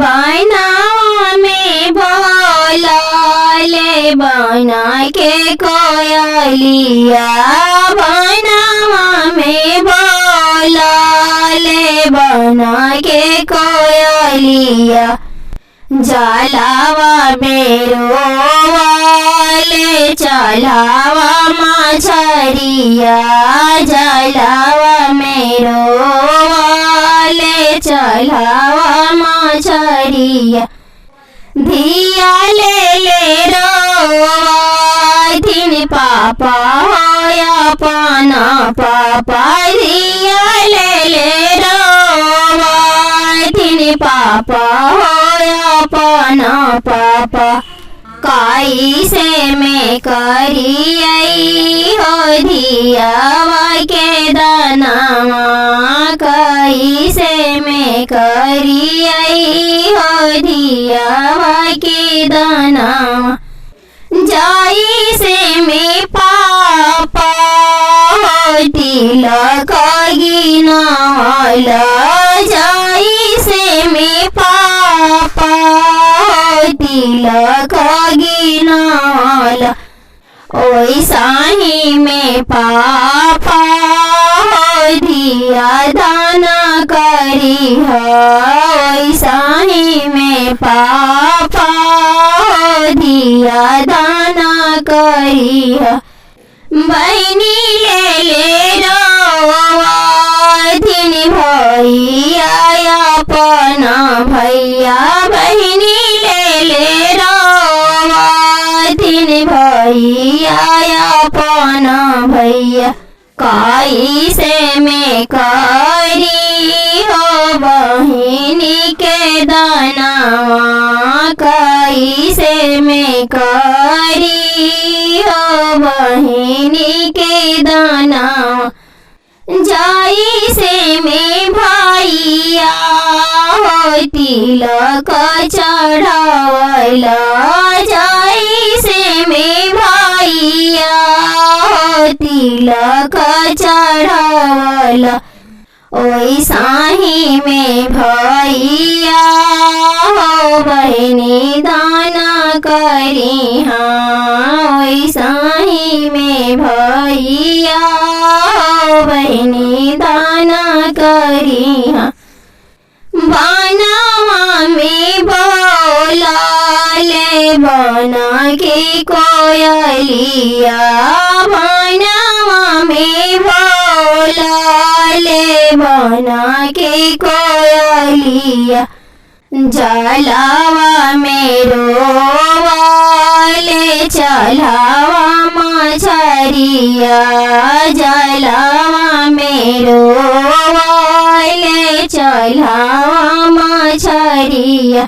बनावा में बोलले बना के कोयलिया, बनावा में बोलले बना के कोयलिया। जलावा मेरो वाले चलावा मछरिया, जलावा मेरो वाले चलावा मछरिया। धिया ले ले रोवाथिन पापा होया पाना पापा, धिया ले ले रोवाथिन पापा होया पाना पापा। काई से मैं करियई हो धियावा के दानावा, काई से मैं करियई हो धियावा के दानावा। जाई से मैं पापा हो तिलक गिनावला, जाई से मैं पापा हो तिलक गिनावला। ओई साही में पापा हो धिया दाना करी हो, ओई साही में पापा हो धिया दाना करी हो। बहिनी ले ले रोवाथिन भैया अपना भैया, बहिनी ले ले रोवाथिन भैया अपना भैया। काई से मैं करी हो बहिनी के दानावा, काई से मैं करी हो बहिनी के दानावा। जाई से मैं भैया हो तिलक चढ़ावला, जाई से मैं भैया हो तिलक चढ़ावला। ओई साही में भैया हो बहिनी दाना करी हाँ, ओई साही में भैया हो बहिनी दाना करी हाँ। बनावा में बोलले बना के कोयलिया, बनावा में बोलले बना के कोयलिया। जलावा मेरो वाले चलावा मछरिया, जलावा मेरो वाले चलावा मछरिया।